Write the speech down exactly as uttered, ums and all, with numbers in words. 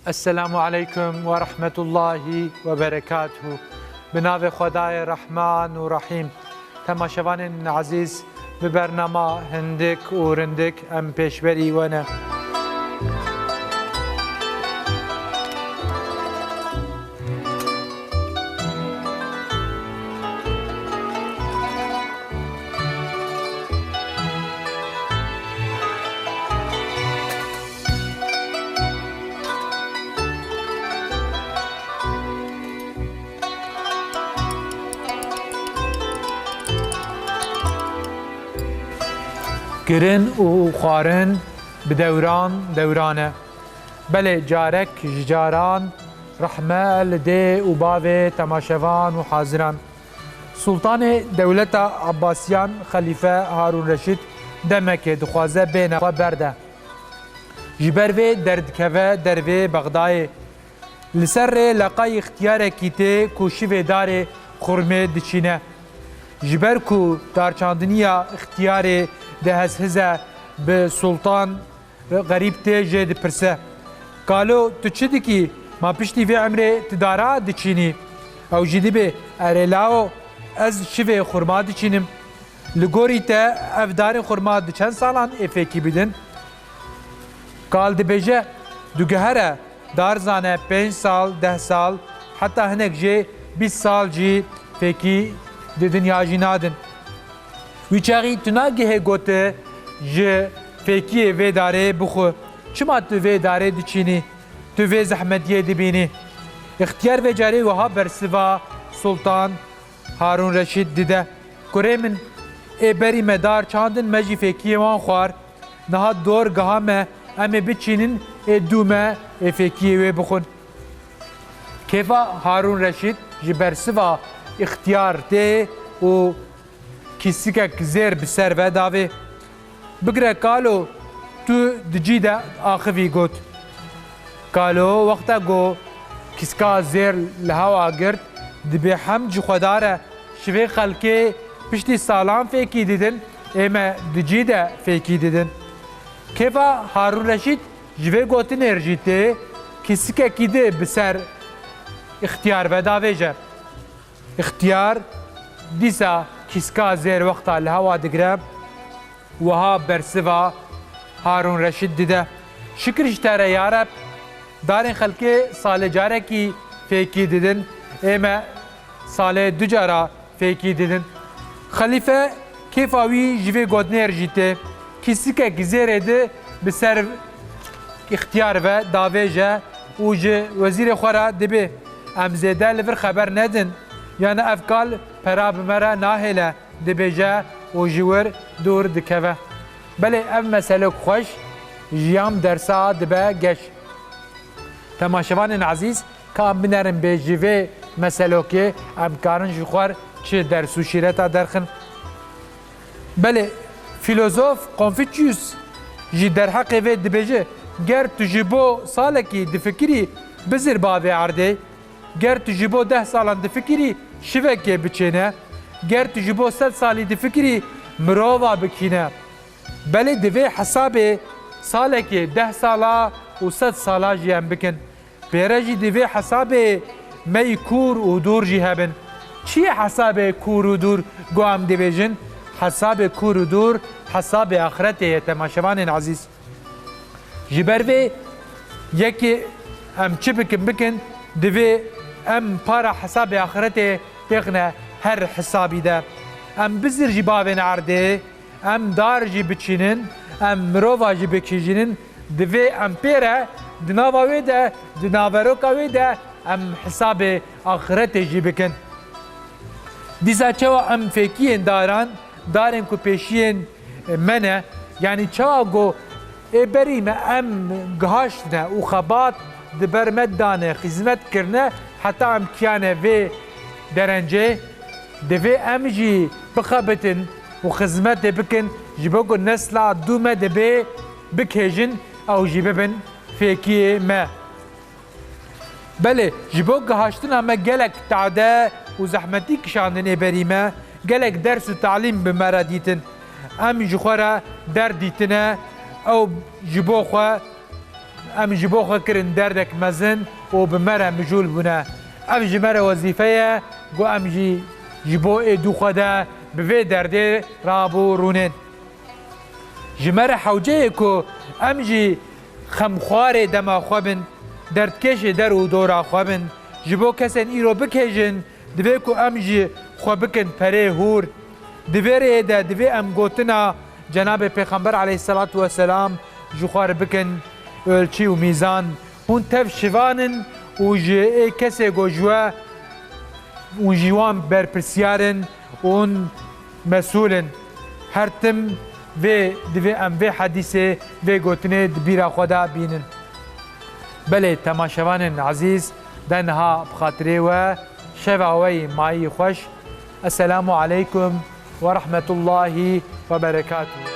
Esselamu aleykum ve rahmetullahi ve berekatuhu. Bi navê Xwedayê Rehman û Rehîm. Temaşevanên ezîz, bi bernama hindik û rindik em pêşberî we ne. Kirin û xwarin bi dewran dewran e. Belê carek ji caran rehme li dê û bavê temaşevan û haziran. Sultanê dewleta Abbasiyan Xelîfe Harûn Reşîd demekê dixwaze bêne xwe berde. Ji ber vê derdikeve dervê Bexdayê. Li ser rê leqay îxtiyarekî tê ku şivê darê xurmê diçîne. Ji ber ku darçandiniya îxtiyarê dihezhize bi Sultan Xerîb tê jê dipirse, Kalo, tu çi dikî? Ma piştî vê emrê tu dara diçînî? Ew jî dibê, Erê lawo, ez şivê xurma diçînim. Li gorî te ev darên xurma di çend salan ê fêkî bidin? Kal dibêje, Dugihere, dar zane pênc sal, deh sal, heta hinek jê bîst sal jî fêkî didin ya jî nadin. Wî çaxî tu nagihê gote ji fêkiyê vê darê bixwe. Çima tu vê darê diçînî? Tu vê zehmetiyê dibînî? Îxtiyar vê carê wiha bersiva Sultan Harûn Reşîd dide. Kurê min, ê berî me dar çandin, me jî fêkiyê wan xwar. Niha dor giha me, em ê biçînin, ê dû me, ê fêkiyê wê bixwin. Kêfa Harûn Reşîd ji bersiva îxtiyar tê û kîsikek zêr bi ser ve davê. Bigire kalo, tu di cî de axivî, got. Kalo wexta ku kîska zêr li hewa girt, dibê hemd ji Xwedar e, şivê xelkê piştî salan fêkî didin, ê me di cî de fêkî didin. Kêfa Harûn Reşîd ji vê gotinê re jî tê, kîsikekî di bi ser îxtiyar ve davêje. Îxtiyar dîsa kîska zêr wexta li hewa digire, wiha bersiva Harûn Reşîd dide. Şikir ji te re ya Reb, darên xelkê salê carekî fêkî didin, ê me salê du cara fêkî didin. Xelîfe kêfa wî ji vê gotinê re jî tê. Kîsikek zêrê di bi ser îxtiyar ve davêje û ji wezîrê xwe re dibê, Em zêde li vir xeber nedin, yanî ev kal pera bi me re nahêle, dibêje û ji wir dûr dikeve. Belê ev meselok xweş, ji yan dersa dibe geş. Temaşevanên ezîz, ka em binerin bê ji vê meselokê, em karin ji xwe re çi ders û şîreta derxin? Belê, fîlozof Konfûçyus jî derheqê vê dibêje, ger tu ji bo salekî difikirî, bizir bavê erdê, ger tu ji bo deh salan difikirî, şivekê biçêne, ger tu ji bo sed salî difikirî, mirova bikîne. Belê divê hesabê salekê deh sala û sed sala jî em bikin. Pêre jî divê hesabê me yî kûr û dûr jî hebin. Çi ye hesabê kûr û dûr ku em dibêjin? Hesabê kûr û dûr, hesabê axretê ye, temaşevanên ezîz. Ji ber vê yekê em çi bikin bikin, divê em para hesabê axretê têxine her hesabî de. Em bizir jî bavên erdê, em dar jî biçînin, em mirova jî bikîjînin, divê em pê re di nava wê de, di naveroka wê de em hisabê axretê jî bikin. Dîsa çawa em fêkiyên daran, darên ku pêşiyên me ne, yanî çawa ku ê berî me em gihaştine û xebat di ber me dane, xizmet kirine, heta em kiyane vê derencê, divê em jî bixebitin û xizmetê bikin, ji bo ku nesla dû me dibê bikêjin, ew jî bibin fêkiyê me. Belê, ji bo gihaştina me gelek tade û zehmetî kişandin ê berî me, gelek ders û talîm bi me re dîtin. Em ji xwe re derd dîtine, ew ji bo xwe Em ji bo xwe kirin derdek mezin û bi me re mijûl bûne. Ev ji me re wezîfe ye ku em jî ji bo êdû xwe de bi vê derdê rabû rûnên. Ji me re hewce ye ku em jî xemxwarê dema xwe bin, derdkêşê der û dora xwe bin. Ji bo kesên îro bikêjin, divê ku em jî xwe bikin perê hûr. Di vê rêyê de divê em gotina Cenabê Pêxember aleyhisselatu vesselam ji xwe re bikin ölçî û mîzan. Hûn tev şivan in û ji ê kesê ku ji we, hûn ji wan berpirsiyar in û hûn mesûl in. Her tim vê, divê em vê hedîsê, vê gotinê di bîra xwe de bînin. Belê, temaşevanên ezîz, de niha bi xatirê we şeva we yî mayî xweş. Esselamu aleykum ve rahmetullahi ve berekatuhu.